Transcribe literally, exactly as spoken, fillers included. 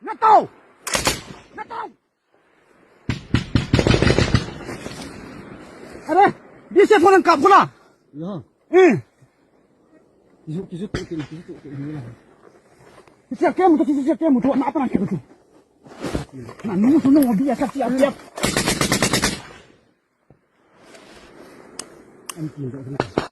Natao! Natao! Are, di se phone kap kula. Ya. Eh. Kisu, kisu tu, kisu tu, kisu tu. Kisu kem tu, kisu kem tu, na apa nak tu? Na nu tu nu dia kasi apa? Am kin tu.